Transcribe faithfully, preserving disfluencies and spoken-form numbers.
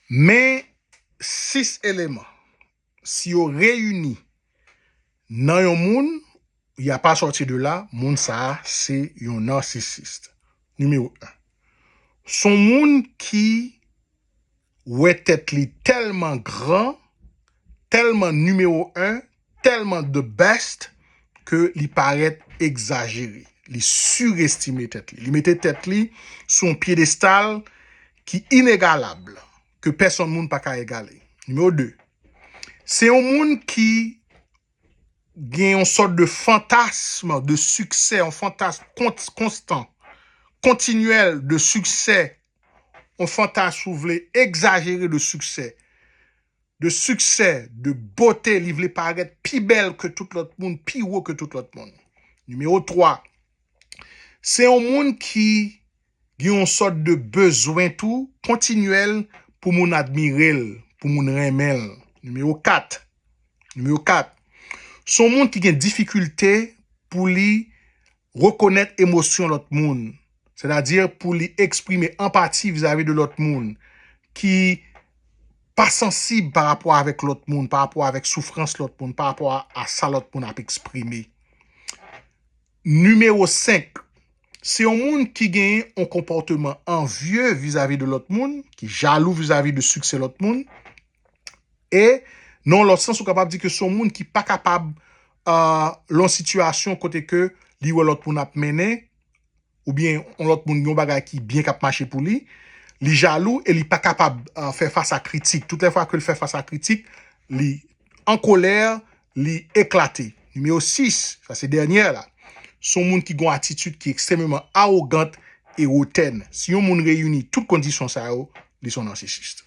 Men sis eleman, si yo reyini nan yon moun, y a pas sorti de la, moun sa a se yon narcissiste. Nimewo en. Se yon moun ki wè tèt li tèlman gran, tèlman nimewo en, tèlman the best, ke li parèt egzajere. Li sirestime tèt li. Li mete tèt li sou yon pyedestal ki inegalab, ke pèsonn moun pa ka egale. Nimewo de. Se yon moun ki gen yon sòt de fantasm de siksè, yon fantasm kont-, konstan, kontinyèl de siksè, yon fantasm, si w vle, egzajere de siksè, de siksè, de bote, li vle parèt pi bèl ke tout lòt moun, pi wo ke tout lòt moun. Nimewo twa, se yon moun ki gen yon sòt de bezwen tou kontinyèl pou moun admire l, pou moun renmen l. Nimewo kat. Nimewo kat. Se yon moun ki gen difikilte pou li rekonèt emosyon lòt moun. Sètadi pou li eksprime anpati vizavi de lòt moun, ki pa sansib pa rapò avèk lòt moun, pa rapò avèk soufrans lòt moun, pa rapò a, a sa lòt moun ap eksprime. Nimewo senk, se yon moun ki gen yon konpòteman anvye vizavi de lòt moun, ki jalou vizavi de siksè lòt moun. E nan yon lòt sans, ou kapab di ke se yon moun ki pa kapab, euh, lan yon sitiyasyon kote ke li wè lòt moun ap mennen, oubyen yon lòt moun gen yon bagay ki byen k ap mache pou li, li jalou e li pa kapab, euh, fè fas a kritik. Tout lè fwa ke l fè fas a kritik, li an kolè, li eklate. Nimewo sis, sa se dènyè la. Se yon moun ki gen yon atitid ki ekstrèmeman awogant e wotèn. Si yon moun reyini tout kondisyon sa yo, li se yon narcissiste.